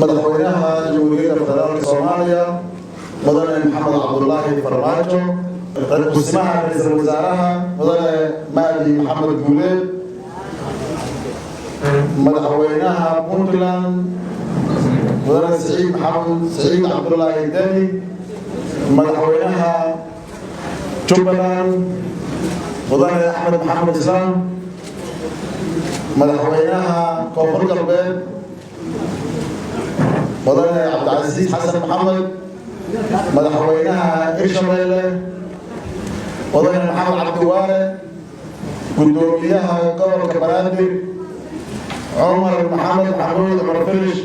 Madaxweynaha Jamhuuriyadda Federaalka Soomaaliya, Mudane Maxamed Cabdulaahi Farmaajo, Kusimaha Ra-iisul Wasaaraha, Mudane Mahdi Maxamed Guuleed, Madaxweynaha Puntland, Mudane Siciid Maxamed Siciid Cabdulaahi Deni, Madaxweynaha Jubbaland, Mudane Axmed Maxamed Islaam, Madaxweynaha Koonfur Galbeed, Mudane Cabdicasiis Xasan Maxamed, Madaxweynaha Hirshabeelle, Mudane Maxamed Cabdiwaare, Guddoomiyaha Gobolka Banaadir, Cumar Maxamed Maxamuud Cumar Filish,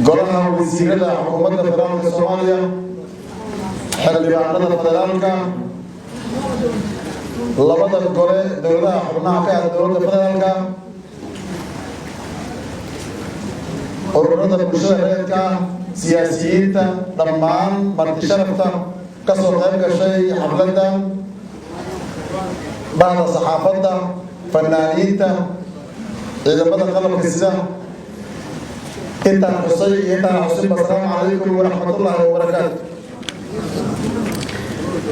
Golaha Wasiirada Xukuumadda Federaalka Soomaaliya, xildhibaanada federaalka, labada gole dowladaha xubnaha ka ah dowladda federaalka, ururada bulshada reerka, siyaasiyiinta, dhammaan marti sharafta ka soo qayb gashay xafladda, bahda saxaafadda, fanaaniinta, ciidamada qalabka sida, intaan xusay iyo intaan xusinba, asalaamu calaykum waraxmatullaahi wabarakaatu.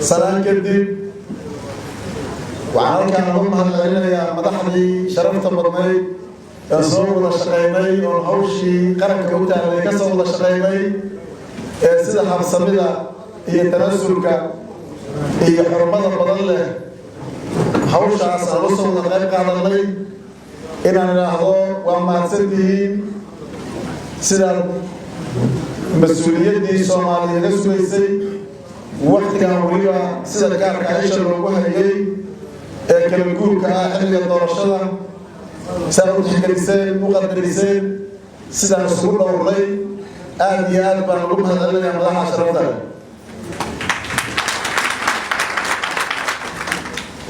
Salaan kadib, waxaan halkaan uga mahad celinayaa madaxdii sharafta badnayd ee soo wada shaqaynay, oon hawshii qaranka u taalay ka soo wada shaqaynay, ee sida habsamida iyo tanasulka iyo xurmada badan leh hawshaas aan la soo wada qayb qaadanay, inaan idhaahdo waa mahadsantihiin sidaad mas-uuliyaddii Soomaaliya ga sugaysay waktigan, weliba sida gaarka isha loogu hayay ee kala guurka ah, xilliga doorashada, siaad u tixgeliseen, u qadariseen, sidaan isugu dhowrnay. Aada iyo aad baan ugu mahad celinayaa madaxa sharafta.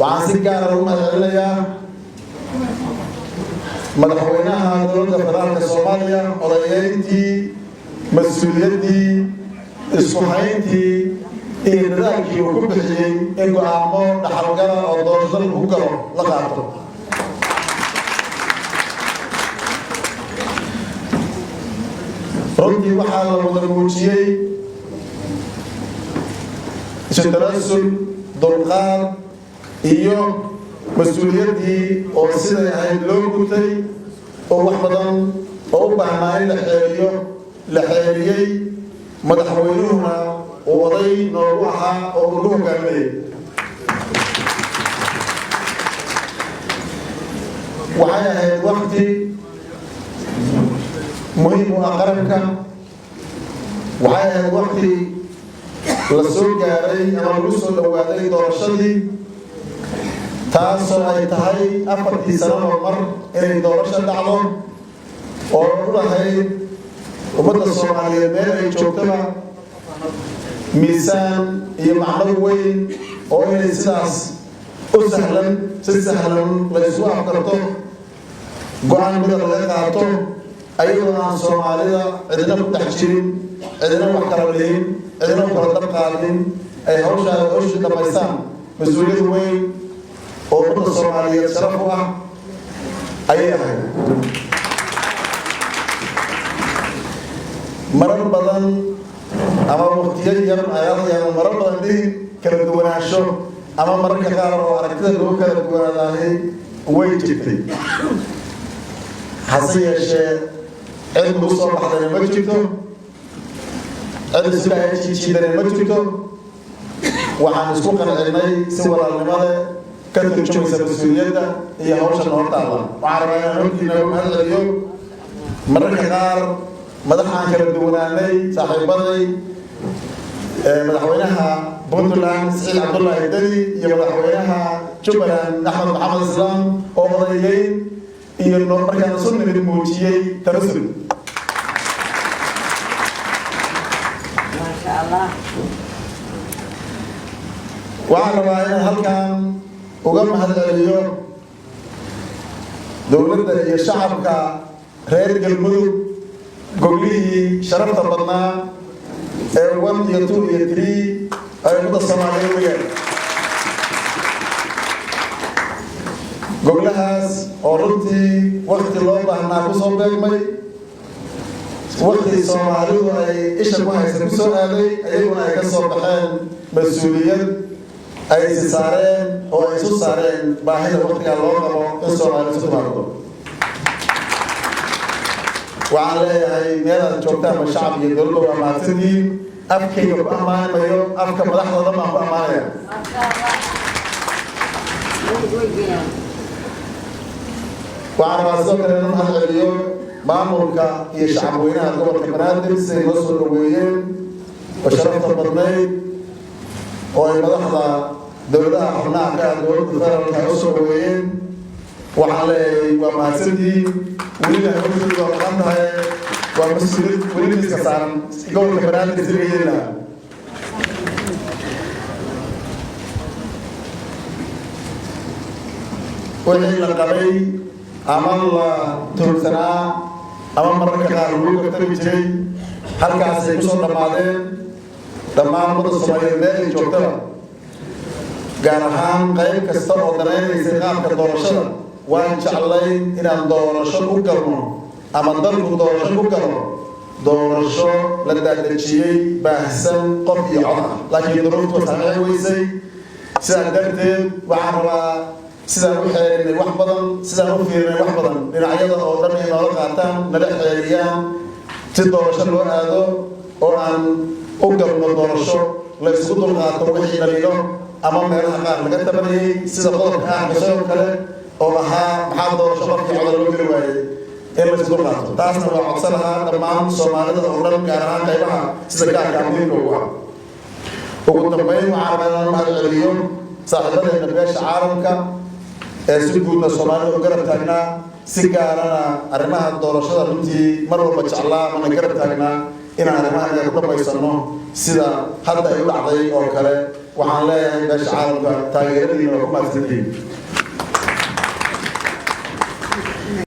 Waxaan si gaara ugu mahad celinayaa Madaxweynaha Dowladda Federaalka Soomaaliya, odayeyntii, mas-uuliyaddii, isku hayntii iyo dadaalkii uu ku bixiyey in go-aamo dhaxalgala oo doorashada lagu galo la qaato. Runtii waxaa la wada muujiyey isu tanaasul, dulqaad iyo mas-uuliyaddii oo siday ahayd loo gutay, oo wax badan oo u baahnaa in la xeeliyo la xeeliyey, madaxweynuhuna uu oday noogu ahaa oo uu nagu hogaaminayay. Waxay ahayd wakti muhiim u ah qaranka. Waxay ahayd wakti la soo gaaray ama lagu soo dhowaaday doorashadii, taasoo ay tahay 4-tii sanaba mar inay doorasho dhacdo, oo u lahayd ummadda Soomaaliyeed meel ay joogtaba miisaan iyo macno weyn, oo inay sidaas u sahlan, si sahlan la isugu afkarto, go-aan mida laga qaato, ayadoo aan Soomaalida cidina ku dhex jirin, cidina wax kala lihin, cidina u kala dab qaadin, ay hawshaa hawshii dhammaystaan. Mas-uuliyad weyn oo ummadda Soomaaliyeed sharaf u ah ayay ahayd. Marar badan ama waqtiyo yar ayaan marar badan dhihi kala duwanaansho ama mararka qaar oo aragtida lagu kala duwanaadaahay way jirtay, hase yeeshee cid lagu soo baxdana ma jirto, cid isku jiijiidana ma jirto. Waxaan isku qancinay si walaalnimada ka turjumaysa mas-uuliyadda iyo hawsha noo taalla. Waxaan rabaa inaan hortiina ugu mahad celiyo mararka qaar madaxaan kala duwanaanay, saaxiibaday, Madaxweynaha Puntland Siciid Cabdullaahi Deni iyo Madaxweynaha Jubbaland Axmed Maxamed Islaam, oo odayeyn iyo markaan isu nimid muujiyey tanasul. Waxaan rabaa inaan halkan uga mahad celiyo dowladda iyo shacabka reer Galmudug goglihii sharafta badnaa ee 1 iyo 2 iyo 3 ay ummadda Soomaaliyeed weyaan, goglahaas Oo runtii wakti loo baahnaa kusoo beegmay, wakti Soomaalidu ay isha ku haysa kusoo aaday, ayaguna ay ka soo baxeen mas-uuliyad ay isi saareen oo ay isu saareen baahida waktigaa loo qabo in Soomaali isu timaado. Waxaan leeyahay, meelaad joogtaan ma shacab iyo dowladda, waa mahadsantihiin. Afkayga ku ammaanayo, afka madaxdooda baan ku ammaanaya. Waxaan rabaa sidoo kale inaan mahad celiyo maamulka iyo shacab weynaha gobolka Banaadir siday noo soo dhaweeyeen oo sharafta badnayd oo ay madaxda dowladaha xubnaha ka ah dowladda federaalka ay u soo dhaweeyeen. Waxaan leeyahay, waa mahadsantihiin. Welina hawshoodu waa maqan tahay, waa mas-uuliyad weli miiska saaran gobolka Banaadir si laga yeeli lahaa. Wixii la qabay ama la toogsanaa ama mararka qaar lagu kaftami jiray halkaasay kusoo dhammaadeen. Dhammaan ummadda Soomaaliyeed meel ay joogtaba, gaar ahaan qayb kasta oo danaynaysay qaabka doorashada, waan jeclay inaan doorasho ku galno ama dalku doorasho ku galo, doorasho la daadejiyey, baahsan, qof iyo cod ah, laakiin duruuftu waa saamixi weysay. Sidaa darteed waxaan rabaa, sidaan u xeerinay wax badan, sidaan u fiirinay wax badan, dhinacyada oo dhan ay noola qaataan, nala xeeriyaan si doorasho loo aado oo aan u galno doorasho la isugu dulqaato wixii dhaliilo ama meelaha qaar laga tabanayay, sida qodobka ah xusay oo kale oo ahaa maxaa doorasho qofkii coda loo geli waayey, in la isku dulqaato. Taasna waa codsan lahaa dhammaan Soomaalida oo dhan, gaar ahaan qaybaha sida gaarka muhiimka ugu ah. Ugu dambeyn, waxaan rabaa inaan mahad celiyo saaxiibadeena beesha caalamka ee si guudna Soomaalida u garab taagnaa, si gaarana arrimaha doorashada runtii mar walba jeclaa mana garab taagnaa inaan arrimaha inaga ku dhamaysano sida hadda ay u dhacday oo kale. Waxaan leeyahay, beesha caalamka, taageeradiina waa ku mahadsantihiin.